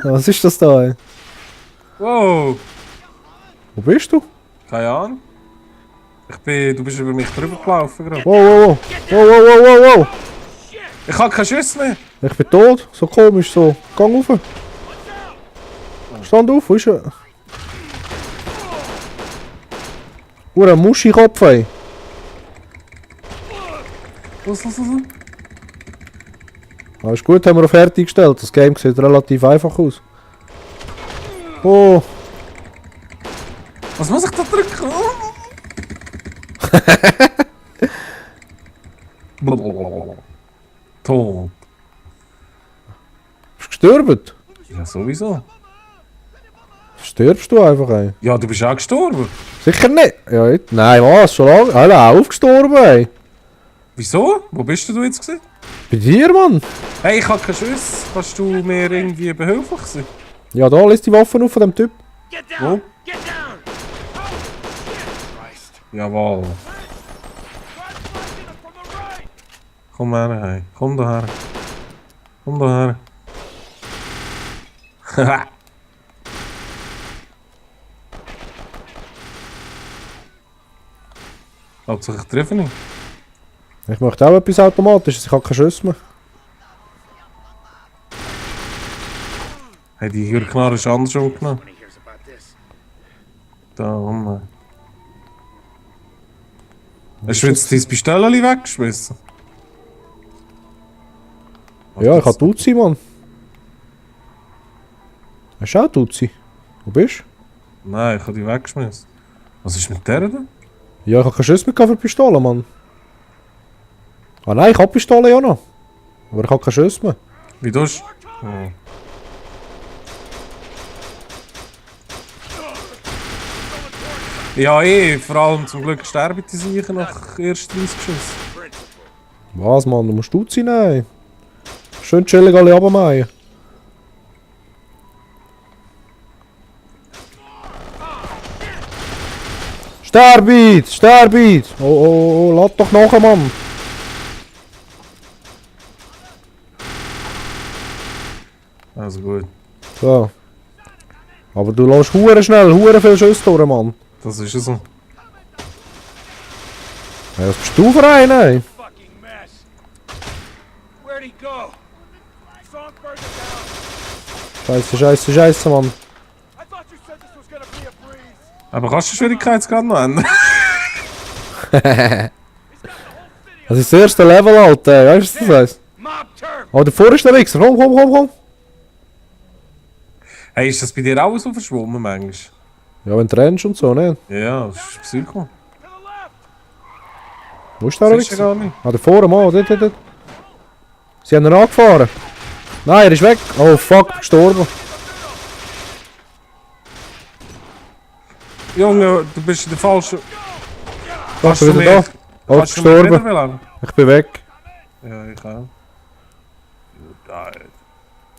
Was ist das da, ey? Wow! Wo bist du? Keine Ahnung. Du bist über mich drüber gelaufen gerade. Wow, wow, wow. Wow, wow, wow, wow, wow. Ich habe keine Schüsse mehr. Ich bin tot. So komisch, so. Gang rauf. Stand auf, wo ist er? Ein Muschi-Kopf, ey. Was? Alles gut, haben wir auf fertig gestellt. Das Game sieht relativ einfach aus. Oh. Was muss ich da drücken? Tot. Bist du gestorben? Ja, sowieso. Stirbst du einfach, ey? Ja, du bist auch gestorben. Sicher nicht. Ja, nicht. Nein, was? Schon lange? Alle aufgestorben, ey. Wieso? Wo bist du jetzt gewesen? Bei dir, Mann? Hey, ich habe keine Schüsse. Kannst du mir irgendwie behilflich sein? Ja, da lässt die Waffen auf von dem Typ. Wo? Jawohl. Komm her, hey. Komm daher. Komm daher. Haha. Hauptsache ich treffe nicht. Ich möchte auch etwas Automatisches. Ich habe keine Schüsse mehr. Hey, die Hürknarre ist andersrum genommen. Da, Mann. Hast du jetzt dein Pistolli weggeschmissen? Ja, ich habe Tutsi, Mann. Hast du auch Tutsi? Wo bist du? Nein, ich habe die weggeschmissen. Was ist mit der da? Ja, ich habe keine Schüsse mehr für die Pistole, Mann. Ah nein, ich habe Pistole ja noch. Aber ich habe keine Schüsse mehr. Wie du hast... Oh. Ja, vor allem zum Glück sterben die sicher nach erst 30 Schüssen. Was, Mann? Du musst Tutsi nehmen. Schön chillig alle runtermachen. Sterbit! Sterbit! Oh, lad doch nachher, Mann! Also gut. So. Aber du lässt hure schnell, hure viel Schüsse durch, Mann. Das ist es so. Ja, was bist du für einen, ey? Scheiße, Scheiße, Mann. Aber kannst du die Schwierigkeitsgrad noch ändern? Das ist das erste Level, Alter. Weißt du, was das heisst? Oh, der Vor ist der Wichser. Komm. Hey, ist das bei dir auch so verschwommen manchmal? Ja, wenn du rennst und so, ne? Ja, das ist Psycho. Wo ist der Das ist ja Wichser? gar nicht. Ah, der Vor, Mann. Dort. Sie haben ihn angefahren. Nein, er ist weg. Oh, fuck, gestorben. Junge, du bist in der falschen... Ach, du wieder da. Oh, Kannst du mir gestorben. wiederwählen? Ich bin weg. Ja, ich auch.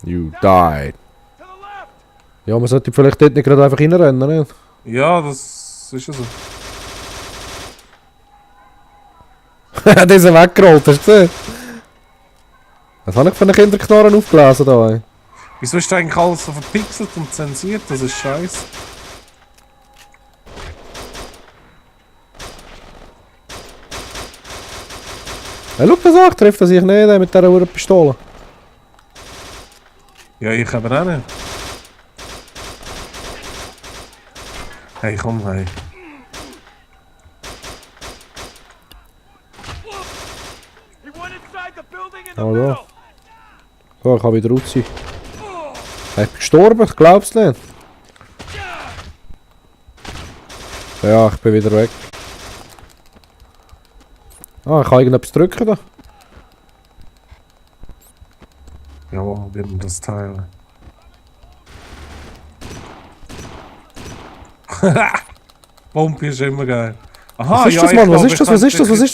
You died. Ja, man sollte vielleicht dort nicht gerade einfach reinrennen, ne? Ja, das ist ja so. Der ist weggerollt, hast du gesehen? Was habe ich für einen Kinderknarren aufgelesen da, ey? Wieso ist eigentlich alles so verpixelt und zensiert? Das ist scheiße. Hey, schau das an, trifft er sich nicht mit dieser Uhrenpistole. Ja, ich aber auch nicht. Hey, komm, hey. Oh, da. So, ich habe wieder Uzi. Er ist gestorben, ich glaub's nicht. Ja, ich bin wieder weg. Ah, ich kann irgendetwas drücken da. Jawohl, wir werden das teilen. Pumpe ist immer geil. Aha, Was ist das, Mann? Was ist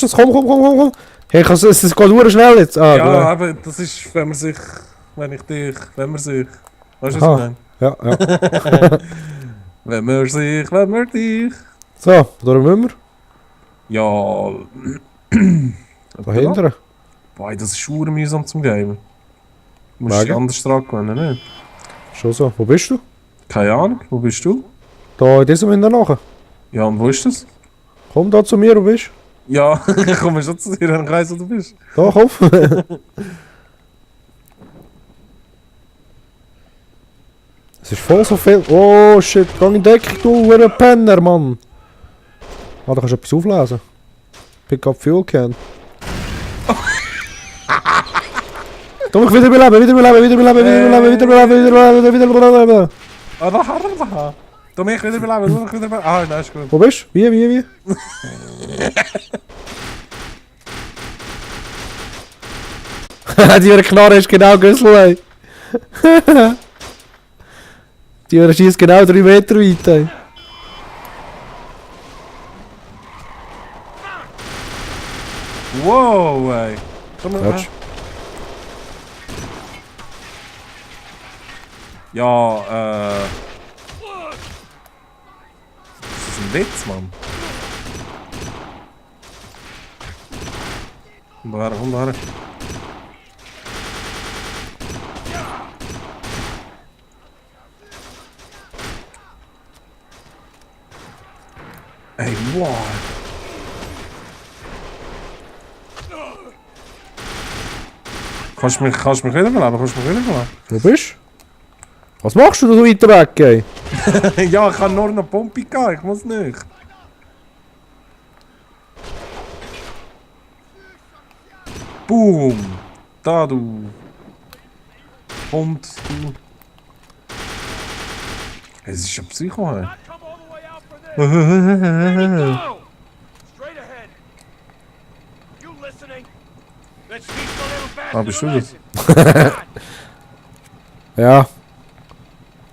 das? Komm. Hey, es geht nur schnell jetzt. Ah, ja, genau. aber das ist, wenn man sich... Weißt du, was ich Aha. meine? Ja. Wenn man dich... So, da müssen wir. Ja... Da hinten. Boah, das ist schwer mühsam zum Gamen. Du musst Wegen? dich anders dran gewöhnen, nicht? Schon so. Wo bist du? Keine Ahnung, wo bist du? Da in diesem in der Nache. Ja, und wo ist das? Komm da zu mir, wo bist Ja, komm schon zu dir, ich weiss, wo du bist. du? Da, komm. Es ist voll so viel. Oh shit, geh in Deckung, du ein Penner, Mann. Ah, da kannst du etwas auflesen. Pick up Fuel Can. Du mich wiederbeleben, wiederbeleben, wiederbeleben, wiederbeleben, wiederbeleben, wiederbeleben, wiederbeleben. Ah, da. Du mich wieder beleben, du mich wieder beleben. Ah, nein, ist gut. Wo bist du? Wie? Die Knarre ist genau Güssel, ey. Die schießt genau 3 Meter weit, ey. Wow, ey. Komm mal. Watsch. Ja, das ist ein Witz, Mann. Komm da her. Ey, wow. Kannst du mich wiederbeleben? Wo bist du? Was machst du da so weiter weg, ey? Ja, ich kann nur noch Pumpe gehen, ich muss nicht. Boom! Da du! Und du! Es ist ein Psycho, ey. Ah, bist du das? Ja.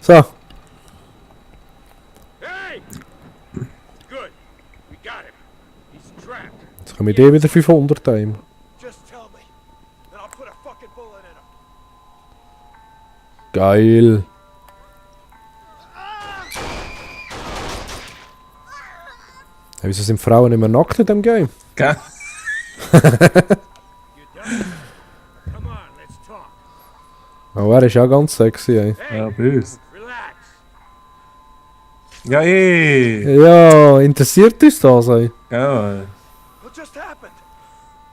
So. Jetzt kommen wir wieder 500 Time. Geil. Ja, wieso sind Frauen immer nackt in dem Game? Gell? Oh, er ist ja ganz sexy, ey. Ja, böse. Ja, eh! Ja, interessiert uns das, ey? Gell?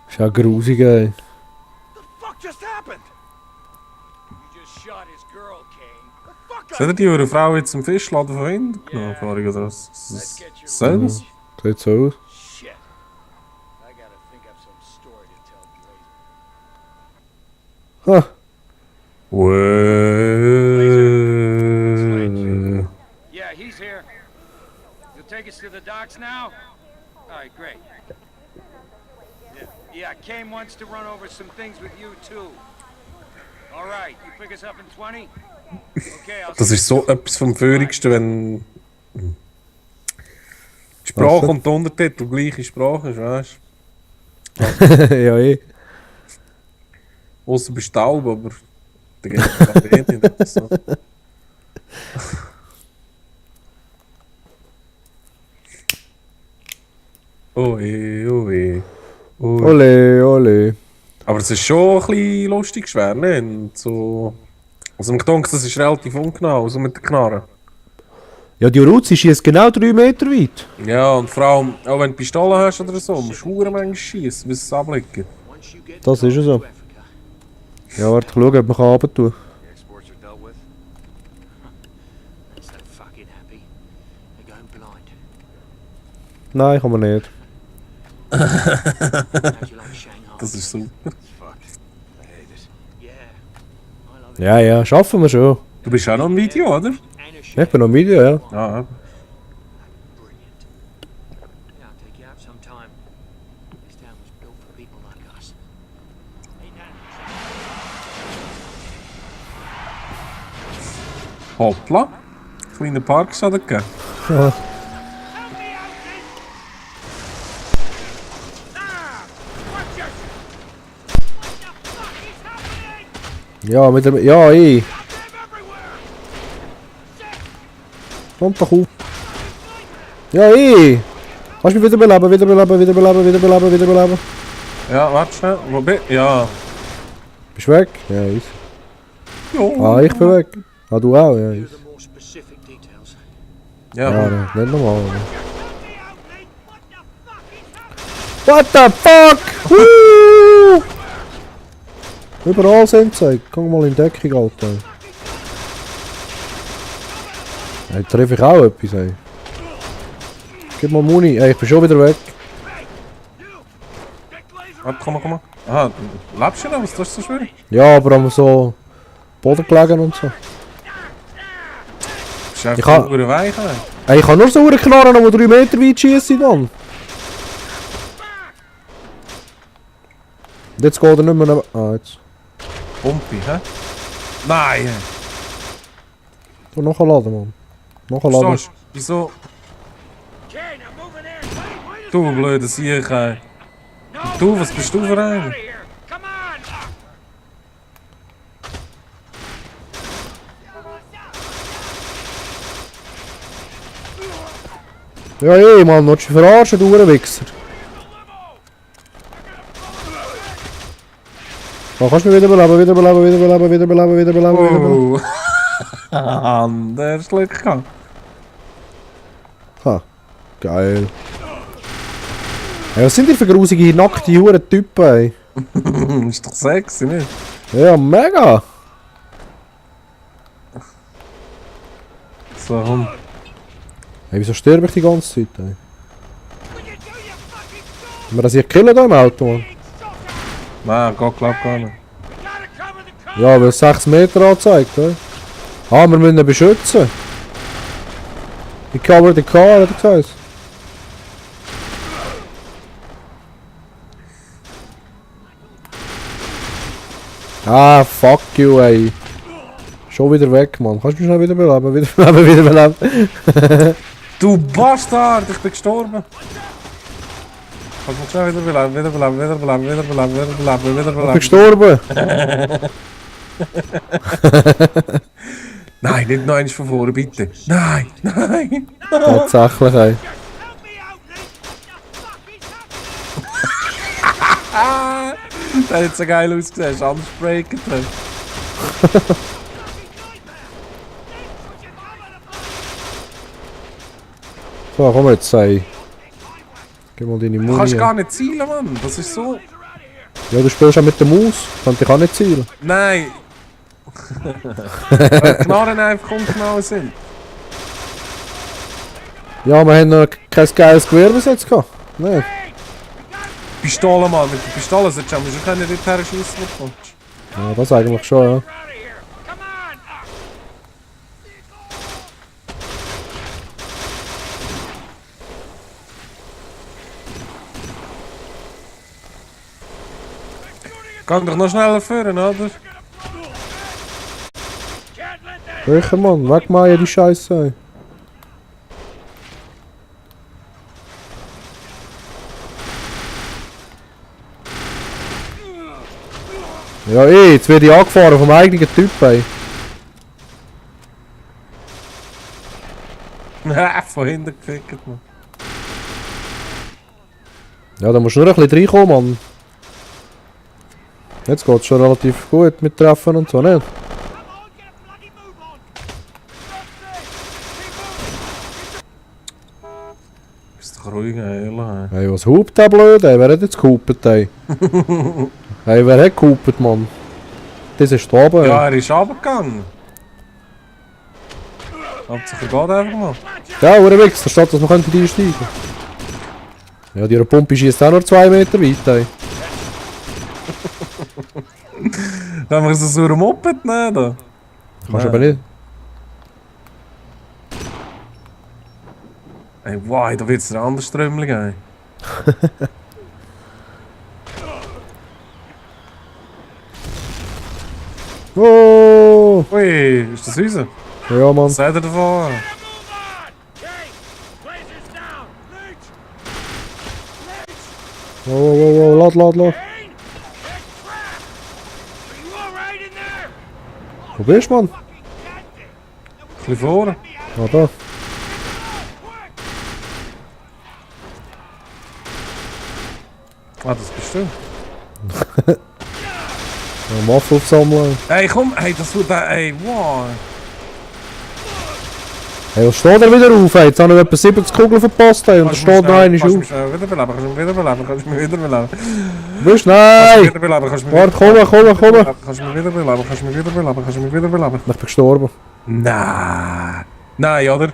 Ist ja grusig, ey. Seht ihr die eure Frau jetzt im Fischladen von hinten genommen? Vorhin oder was? Soll das? Sieht so aus. Ha. Yeah, he's here. You'll take us to the docks now? Alright, great. Yeah, Kane wants to run over some things with you too. Alright, you pick us up in 20? Okay, I'll Das ist so etwas vom Führigsten, wenn die Sprache und der Untertitel gleiche Sprache ist, weißt Ja, eh. du? Außer bei Staub, aber da geht es eh nicht. So. Oh eh, oh eh. Oh. Ole, ole. Aber es ist schon ein bisschen lustig schwer, ne? Und so... Also im Gedanken, das ist relativ ungenau, so mit den Knarren. Ja, die Uruzi schießt genau 3 Meter weit. Ja, und vor allem, auch wenn du Pistolen hast oder so, musst du manchmal schießen, bis es abblicken. Das ist ja so. Ja, warte, ich schaue, ob man runter tun kann. Nein, kann man nicht. Das ist super. Ja, ja, schaffen wir schon. Du bist auch noch im Video, oder? Ich bin noch im Video, ja. Ja. Hoppla. Kleiner Park soll es geben. Ja. Ja, mit dem... Ja, eh. Kommt doch auf. Ja, eh. Kannst du mich wiederbeleben. Ja, warte schnell. Wo bin ich? Ja. Bist du weg? Ja, ich. Ja. Ah, ich bin weg. Ah, du auch, ja. Here are the more specific details. Ja, Ja, komm. nicht normal. What the fuck? Woo! Überall sind sie. Komm mal in Deckung, Alter. Hey, treffe ich auch etwas, ey. Gib mal Muni. Ey, ich bin schon wieder weg. Warte, komm mal. Aha, lebst du noch? Was ist so schwierig? Ja, aber haben wir so Boden gelegen und so. Bist du einfach Ich kann- über den Weg? Ey, ich kann nur so eine Knarren, die 3 Meter weit schießen, Mann. Und jetzt geht er nicht mehr neben... Ah, jetzt. Pumpi, hä? Nein! Du, noch ein Laden, Mann. Noch ein Laden. Verstehst du? Wieso? Du blöde Sieg, ey. Du, was bist du für ein? Come on! Ja, ey, Mann, willst du dich verarschen, du Wichser? Oh, kannst du mich wiederbeleben. Oh. Der ist schlecht gegangen. Ha, geil. Ey, was sind die für grusige, nackte Huren-Typen, ey? Ist doch sexy, nicht? Ja, mega! So, komm. Ey, wieso sterbe ich die ganze Zeit, ey? Haben wir das hier killen da im Auto, Mann? Nein, geht glaub gar nicht. Ja, weil es 6 Meter anzeigt, ey. Ah, wir müssen ihn beschützen. Die cover the car, hat er gesagt. Ah, fuck you, ey. Schon wieder weg, Mann. Kannst du mich schnell wiederbeleben? Du Bastard, ich bin gestorben. Kannst du mich schnell wiederbeleben. Ich bin gestorben. Nein, nicht noch eins von vorne, bitte. Nein. Tatsächlich, ey. Das hat so geil ausgesehen, ist anders breaken. So, komm jetzt, ey. Gib mal deine Du Muni. kannst gar nicht zielen, Mann. Das ist so... Ja, du spielst auch mit der Maus. Kann dich auch nicht zielen. Nein. Weil die Knarren einfach ungenau sind. Ja, wir haben noch kein geiles Gewehr bis jetzt gehabt. Nein. Pistole, Mann. Mit der Pistole solltest du schon dort her schiessen, wo du kommst. Ja, das eigentlich schon, ja. Out of here! Come on! Kann doch noch schneller führen, oder? Can't let that Sicher, Mann. Wegmachen, die Scheiße, ey. Ja, ey, jetzt werde ich angefahren vom eigenen Typ, ey. Von hinten gefickt, Mann. Ja, da musst du nur ein bisschen reinkommen, Mann. Jetzt geht's schon relativ gut mit Treffen und so, nicht? Bist doch ruhig, ehrlich. Hey, was hupt der blöd, ey? Wer hat jetzt gehupet, ey? Hey, wer hat gehupet, Mann? Das ist da oben, Ja, ey. er ist runtergegangen. Hauptsache er geht einfach mal. Ja, Wichser, statt dass wir einsteigen können. Ja, die Pumpe schießt auch nur 2 Meter weit, ey. Dann haben wir so ein Moped nehmen, da. Kannst du aber nicht. Ey, wow, da wird es ein anderes Strömling, ey. Oh! Ui, ist das unser? Ja, Mann. Was sagt er davon? move on! Okay! Blazers down! Leech! Oh, lad. Kane! Get trapped! Are you alright in there? Wo bist du, Mann? Fucking captain! Ein bisschen vorne. Ah, da. Quick! Ah, das bist du. Ja, Waffen aufsammeln. Ey, komm, ey, das wird ey, wow. Hey, was steht er wieder auf? Jetzt habe ich etwa 70 Kugeln verpasst und er steht noch eine Kannst du auf. mich schnell wiederbeleben? Kannst du mich wiederbeleben? Kannst du mich wiederbeleben? Bist Kannst du nein! mich wiederbeleben? Kannst du mich Warte, komm, Kannst du mich wiederbeleben? Kannst du mich wiederbeleben? Kannst du mich wiederbeleben? Ich bin gestorben. Nein. Nein, oder?